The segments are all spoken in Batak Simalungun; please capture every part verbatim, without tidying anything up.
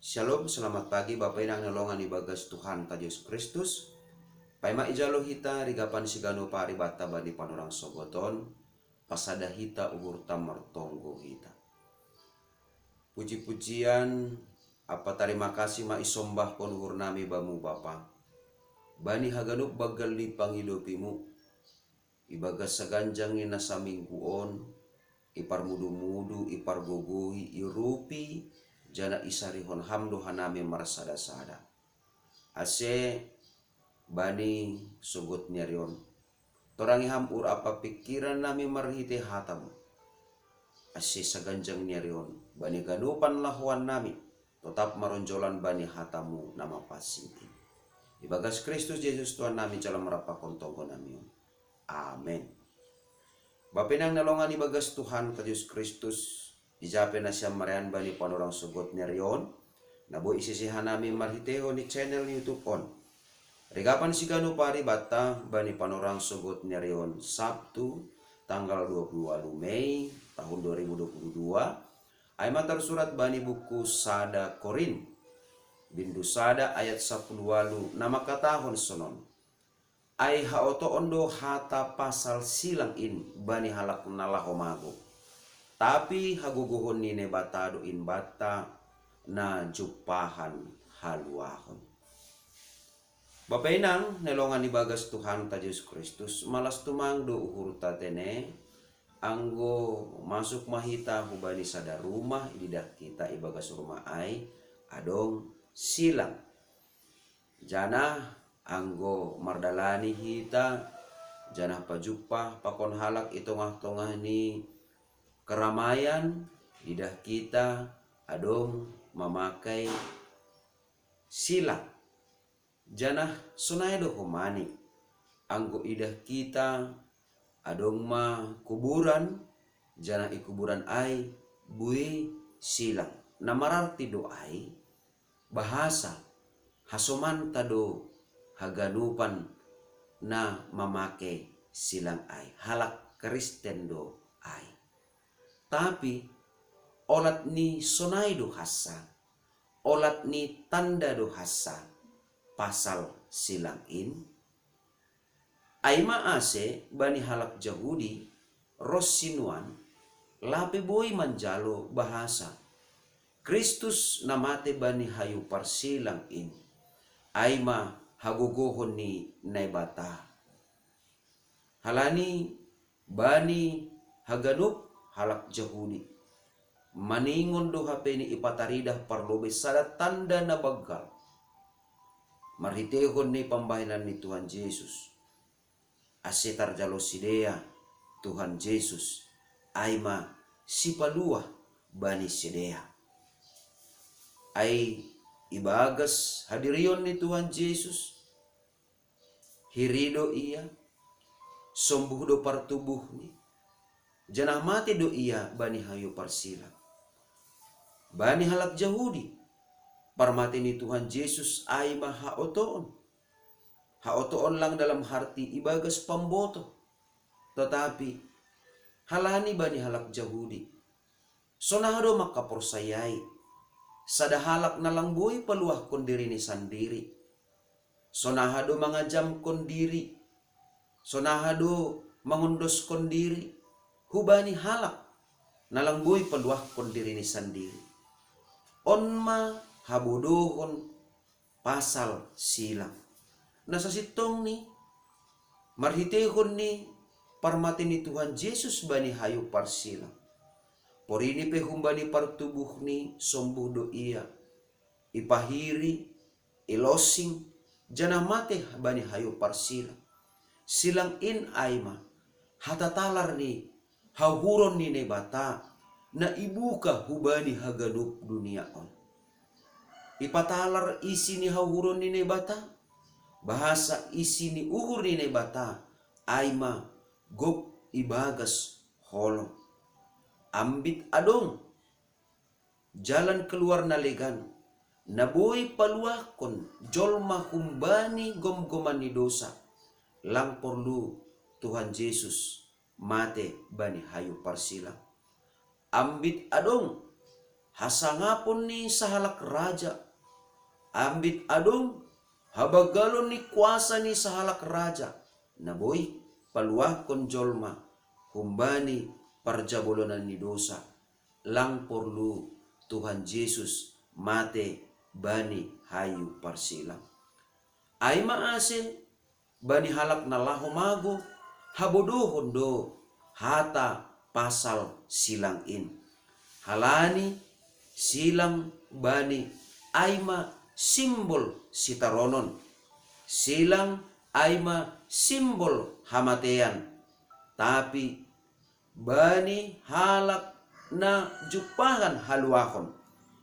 Shalom, selamat pagi Bapa Inang na longan ibagas Tuhanta Jesus Kristus. Paima ijalo hita rigapan siganup ari banta bani panorang sogot on, pasada hita uhurta martonggo hita. Puji-pujian ampa tarima kasih ma isombahkon uhurnami Bamu Bapa, bani haganup banggal ni pangidopiMu, ibagas saganjang ni na saminggu on, iparmudu-mudu, ipargogohi, iurupi, janah isarihon Ham do hanami marsada-sada. Ase bani sogot ni ari on, torangi Ham uhur ampa pingkirannami marhitei hataMu. Ase saganjang ni ari on, bani ganupan lahoannami, totap maronjolan bani hataMu na mapansing in. Ibagas Kristus Jesus Tuhannami jalo marampakon tonggonami on. Amen. Bapa Inang na longan ibagas Tuhanta Jesus Kristus, ija pe nasiam marayaan bani panorang sogot ni ari on, na boi isese hanami marhiteihon ni channel ni YouTube on. Rigapan siganup ari banta bani panorang sogot ni ari on, Sabtu, tanggal dua puluh walu Mei tahun dua ribu dua puluh dua, ai ma tarsurat bani buku sada Korint, bindu sada ayat sapuluh walu na mangkatahon sonon: Ai haotoon do hata pasal silang in bani halak na laho mago, tapi hagogohon ni Naibata do in banta na jumpahan haluahon. Bapa Inang na longan ibagas Tuhanta Jesus Kristus, malas tumang do uhurta tene, anggo masuk ma hita hubani sada rumah, ididah hita ibagas rumah ai adong silang. Janah anggo mardalani hita, janah pajumpah pakon halak i tongah-tongah ni keramaian, ididah hita adong mamakai silang. Janah sonai do homani, anggo idah hita adong ma kuburan, janah i kuburan ai buei silang. Na mararti do ai, bahasa hasomanta do haganupan na mamake silang ai, halak Kristen do ai. Tapi olat ni sonai do hansa, olat ni tanda do hansa pasal silang in? Ai ma ase bani halak Jahudi ros sinuan, lape boi manjalo bahasa Kristus na mate bani hayu parsilang in, ai ma hagogohon ni Naibata. Halani bani haganup halak Jahudi, maningon do hape ni ipataridah parlobei sada tanda na banggal marhiteihon ni pambahenan ni Tuhan Jesus, ase tarjalo sidea Tuhan Jesus, ai ma sipaluah bani sidea. Ai ibagas hadirion ni Tuhan Jesus, hiri do Ia, sombuh do partubuhni, janah mate do Ia bani hayu parsilang. Bani halak Jahudi, parmate ni Tuhan Jesus ai ma haotoon. Haotoon lang dalam harti ibagas pambotoh, tetapi halani bani halak Jahudi, sonaha do mangkaporsayai sada halak na lang boi paluahkon dirini sandiri? Sonaha do mangajamkon diri? Sonaha do mangondoskon diri hubani halak na lang boi paluahkon dirini sandiri? On ma habodohon pasal silang. Na sasintongni, marhiteihon ni parmate ni Tuhan Jesus bani hayu parsilang, porini pe humbani partubuhni sombuh do Ia, ipahiri, ilosing, janah mate bani hayu parsilang. Silang in ai ma hatatalar ni hauhuron ni Naibata na ibuka hubani haganup dunia on. Ipatalar isi ni hauhuron ni Naibata, bahasa isi ni uhur ni Naibata ai ma gok ibagas holong. Ambit adong jalan keluar na legan, na boi paluahkon jolma humbani gomgoman ni dosa, lang porlu Tuhan Jesus mate bani hayu parsilang. Ambit adong hasangapon ni sahalak raja, ambit adong habanggalon ni kuasa ni sahalak raja, na boi paluahkon jolma humbani parjabolonan ni dosa. Lang porlu Tuhan Jesus mate bani hayu parsilang. Ai ma ase bani halak na laho mago, habodohon do hata pasal silang in. Halani silang bani ai ma simbol sitaronon. Silang ai ma simbol hamatean. Tapi bani halak na jumpahan haluahon,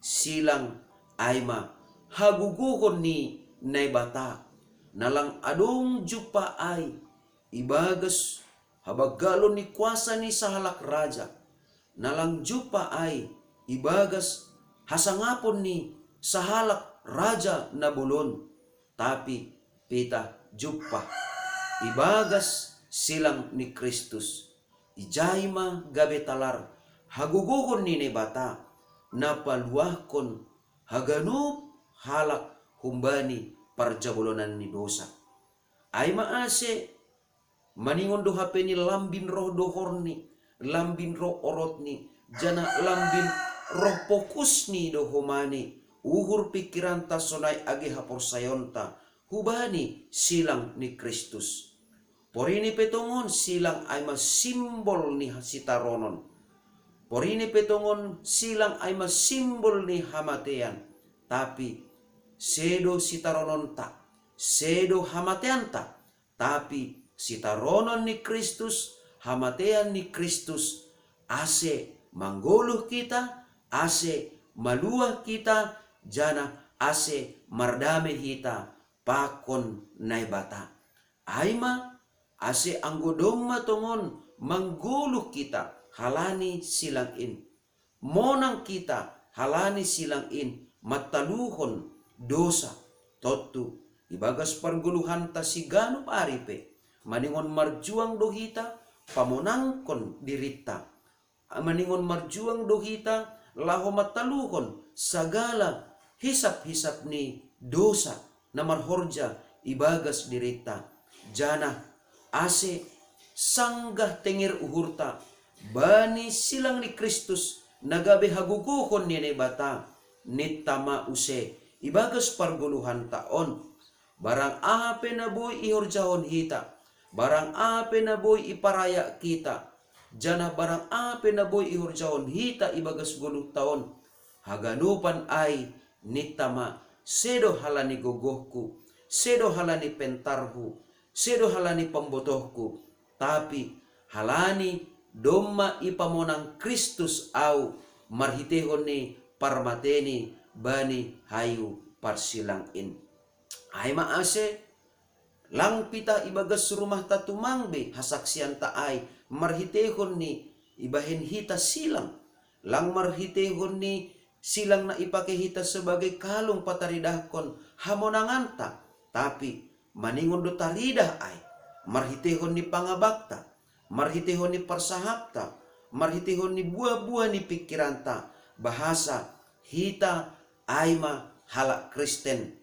silang ai ma hagogohon ni Naibata, na lang adong jumpa ai ibagas habanggalon ni kuasa ni sahalak raja, na lang jumpa ai ibagas hasangapon ni sahalak raja na bolon, tapi pitah jumpa ibagas silang ni Kristus. Ijai ma gabe talar hagogohon ni Naibata, na paluahkon haganup halak humbani parjabolonan ni dosa. Ai ma ase maningon do hape ni lambin roh dohorni, lambin roh orotni, janah lambin roh pokusni do homani, uhur pingkiranta sonai age haporsayaonta hubani silang ni Kristus. Porini pe tongon silang ai ma simbol ni sitaronon. Porini pe tongon silang ai ma simbol ni hamatean. Tapi sedo sitarononta, sedo hamateanta, tapi sitaronon ni Kristus, hamatean ni Kristus, ase manggoluh hita, ase maluah hita, janah ase mardame hita pakon Naibata. Ai ma ase anggo domma tongon manggoluh hita halani silang in, monang hita halani silang in mantaluhon dosa. Tontu ibagas pargoluhanta siganup ari pe, maningon marjuang do hita pamonangkon dirinta. Maningon marjuang do hita laho mantaluhon sagala hisap-hisap ni dosa na marhorja ibagas dirinta. Janah ase sanggah tenger uhurta bani silang ni Kristus na gabe hagogohon ni Naibata, ninta ma use ibagas pargoluhanta on. Barang aha pe na boi ihorjahon hita, barang aha pe na boi iparayak hita, janah barang aha pe na boi ihorjahon hita ibagas goluhta on, haganupan ai ninta ma, sedo halani gogohku, sedo halani pentarhu, sedo halani pambotohku, tapi halani domma ipamonang Kristus ahu marhiteihon ni parmateni bani hayu parsilang in. Ai ma ase lang pitah ibagas rumahta tumang be hasaksianta ai marhiteihon ni ibahen hita silang, lang marhiteihon ni silang na ipake hita sebagai kalung pataridahkon hamonanganta, tapi maningon do taridah ai marhiteihon ni pangabakta, marhiteihon ni parsahapta, marhiteihon ni buah-buah ni pingkiranta, bahasa hita ai ma halak Kristen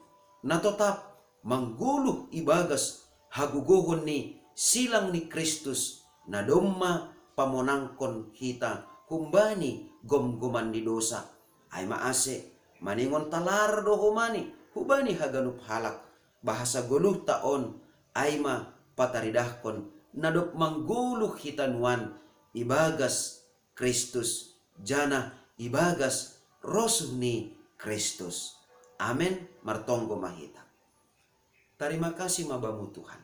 na totap manggoluh ibagas hagogohon ni silang ni Kristus, na domma pamonangkon hita humbani gomgoman ni dosa. Ai ma ase maningon talar do homani hubani haganup halak, bahasa goluhta on ai ma pataridahkon na dob manggoluh hita nuan ibagas Kristus, janah ibagas rosuh ni Kristus. Amen. Martonggo ma hita. Tarima kasih ma Bamu Tuhan.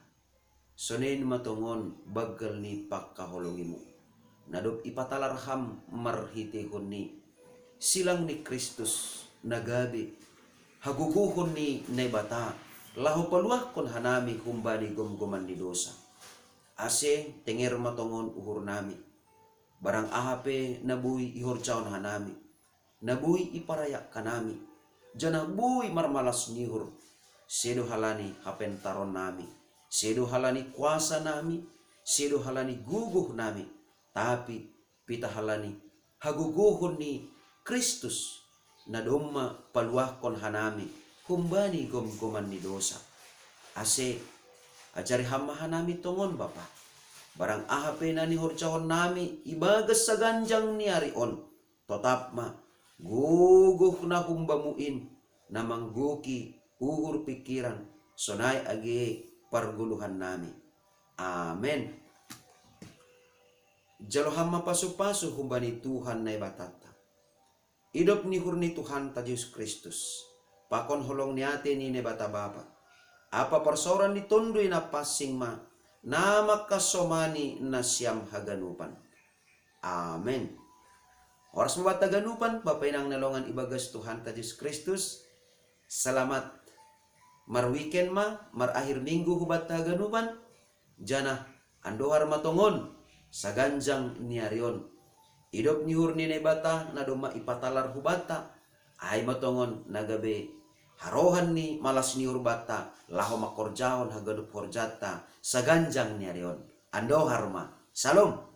Sonai ma tongon banggal ni pangkaholongiMu, na dob ipatalar Ham marhiteihon ni silang ni Kristus na gabe hagogohon ni Naibata, laho paluahkon hanami humbani gomgoman ni dosa. Ase tenger ma tongon uhurnami, barang aha pe na boi ihorjahon hanami, na boi iparayak hanami, janah boi marmalas ni uhur, sedo halani hapentaronnami, sedo halani kuasanami, sedo halani gogohnami, tapi pitah halani hagogohon ni Kristus, na domma paluahkon hanami humbani gomgoman ni dosa. Ase, ajari hamma hanami tongon Bapa, barang aha pe na nihorjahon nami ibagas saganjang ni ari on, totap ma gogoh na humbamu in na manggoki uhur pingkiran, sonai age pargoluhan nami. Amen. Jalo hamma pasu-pasu humbani Tuhan Naibatanta. Idop ni uhur ni Tuhanta Jesus Kristus, pakon holong ni ate ni Naibata Bapa, apa parsaoran ni Tonduy Napansing ma na mangkasomani nasiam haganupan. Amen. Horas ma banta haganupan, Bapa inang na longan ibagas Tuhanta Jesus Kristus. Selamat marweekend ma, marakhir minggu hubanta haganupan. Janah andohar ma tongon saganjang ni ari on. Idop ni uhur ni Naibata na domma ipatalar hubanta, ai ma tongon na gabe harohan ni malas ni uhur banta laho mangkorjahon haganup horjanta saganjang ni ari on. Andohar ma. Salom.